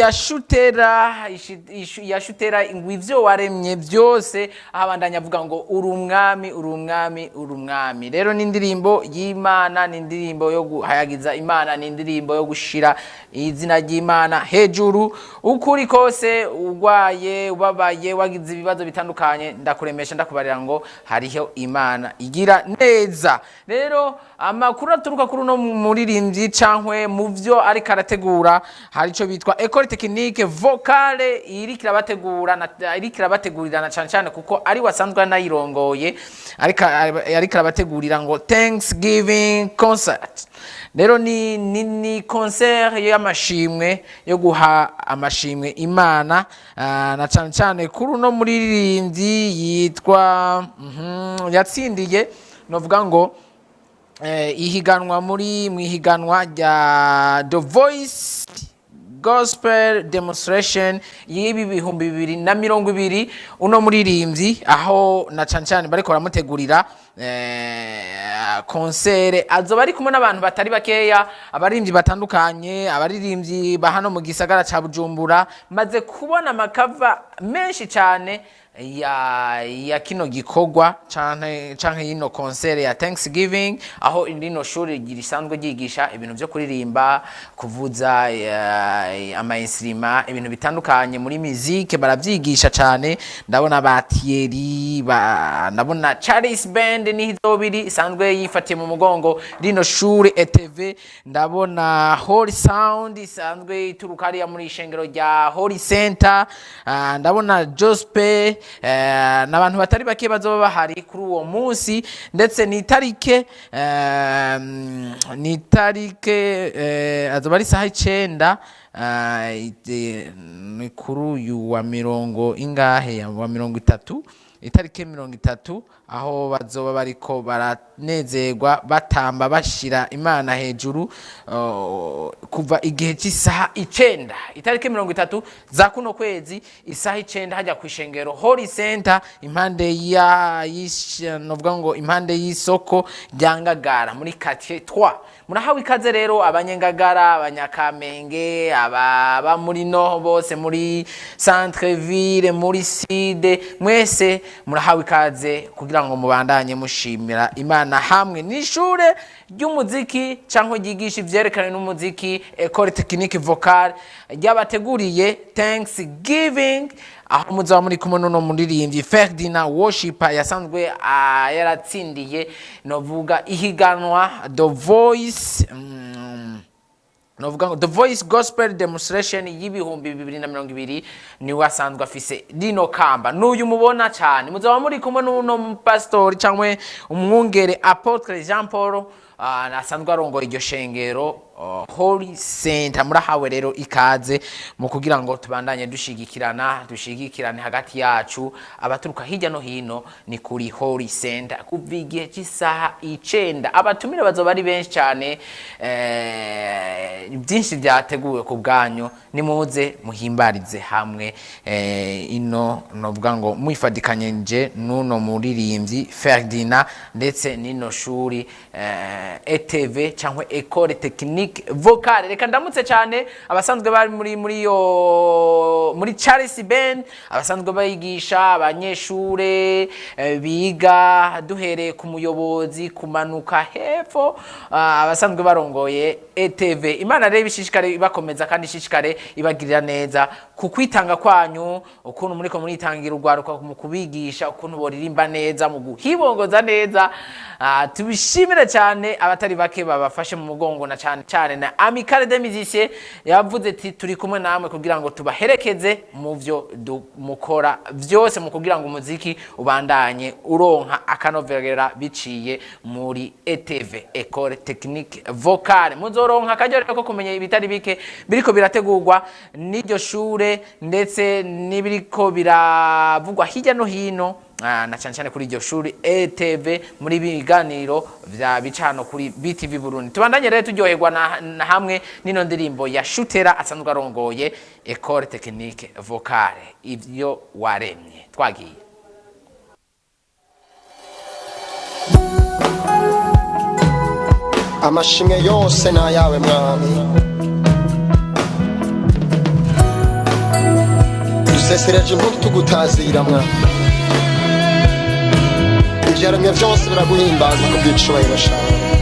ya Shutera ya Shutera ngo ivyo waremye byose, aho abandanya avuga ngo uri umwami, uri umwami, uri umwami. Rero ni indirimbo y'Imana, ni indirimbo yo guhayagiza Imana, ni indirimbo yo gushira izina ry'Imana hejuru. Ukuri kose, urwaye, ubabaye, wagize ibibazo bitandukanye, ndakuremesha, ndakubarira ngo hariho Imana igira neza. Rero amakuru aturuka kuri uno muririmbyi cankwe mu vyo ariko arategura, hari ico bitwa École Technique Vocale iriko irabategura iriko irabategurira, na cane cane kuko ari wasanzwe anayirongoye, ariko arabategurira ngo Thanksgiving concert. Rero ni concert y'amashimwe, yo guha amashimwe Imana, na cane cane kuri uno muririmbyi yitwa yatsindiye, novuga ngo ihiganwa muri mu ihiganwa rya The Voice Gospel Demonstration y'ibi 2020. Uno muririmbyi, aho na cane cane bariko baramutegurira concert, azoba ari kumwe n'abantu batari bakeya, abaririmbyi batandukanye, abaririmbyi ba hano mu gisagara ca Bujumbura. Maze kubona amakava menshi cane ya kino gikorwa canke yino concert ya Thanksgiving, aho rino shuri risanzwe ryigisha ibintu vyo kuririmba, kuvuza ama instrument, ibintu bitandukanye muri musique baravyigisha cane. Ndabona ba Thierry ba, ndabona Charles Band nihizobiri isanzwe yifatiye mu mugongo rino shuri ETV, ndabona Holy Sound isanzwe ituruka hariya muri ishengero rya Holy Center, ndabona Jospe n'abantu batari bake bazoba bahari kuri uwo munsi. Ndetse ni tarike azoba ari saha 9, ni kuri uyu wa mirongo ingahe, wa 30, itariki 30, aho bazoba bariko baranezerwa, batamba, bashira Imana hejuru, kuva igihe cy'isaha 9, itariki 30 za kuno kwezi, isaha 9, hajya ku ishengero Holy Center, impande ya novuga ngo impande y'isoko rya Ngagara muri quartier 3. Murahawe ikaze rero, abanyengagara, abanyakamenge, ababa muri no bose muri centre ville, muri sud, mwese murahawe ikaze kugira ngo mubandanye mushimira Imana hamwe n'ishure ry'umuziki cyangwa ryigisha ivyerekanye n'umuziki, École Technique Vocale, ryabateguriye Thanksgiving, aho muzaba muri kumwe n'uno muririmbyi Ferdinand Worshipper yasanzwe yaratsindiye, novuga, ihiganwa The Voice, novuga ngo The Voice Gospel Demonstration y'2020. Niwe asanzwe afise rino kamba, n'uyu mubona cyane. Muzaba muri kumwe n'uno mupasitori cyangwa umwungere Apôtre Jean Paul, asanzwe arongoye iryo shengero Holy Center. Murahawe rero ikaze mu kugira ngo tubandanye dushigikirana, dushigikirane hagati yacu, abaturuka hirya no hino. Ni kuri Holy Center kuva igihe cy'isaha 9. Abatumire bazoba ari benshi cyane, byinshi byateguwe ku bwanyu. Nimuze muhimbarize hamwe ino, novuga ngo mwifadikanyije n'uno muririmbyi Ferdinand ndetse n'ino shuri ETV cyangwa École Technique Vocale. Reka ndamutse cyane abasanzwe bari muri yo muri Charles Ben, abasanzwe bayigisha abanyeshure biga, duhereye ku muyobozi kumanuka hepfo, abasanzwe barongoye ETV. Imana rero ibishishikare ibakomeza kandi ishishikare ibagirira neza ku kwitanga kwanyu, ukuntu muriko muritangira urwaruka mu kubigisha ukuntu boririmba neza, mu guhibongoza neza. Tubishimire cyane abatari bake babafashe mu mugongo, na cyane cyane na Amicale des Musiciens yavuze ati turi kumwe namwe kugira ngo tubaherekeze mu vyo mukora vyose, mu kugira ngo umuziki ubandanye uronka akanovera biciye muri ETV, École Technique Vocale. Muzoronka akaryo rero ko kumenya ibitari bike biriko birategurwa n'iryo shure, ndetse n'ibiriko biravugwa hirya no hino, na cyane cyane kuri iryo shuri ETV, muri biganiro vya bicano kuri BTV Burundi. Tubandanye rero turyoherwa na hamwe n'ino ndirimbo ya Shutera asanzwe arongoye École Technique Vocale, ivyo waremye. Twagiye. Amashimwe yose ni ayawe, mwami. Tugusesereje impundu, tugutazira mwa. Ivyaremwe vyose biraguhimbaza ku bw'icubahiro cawe.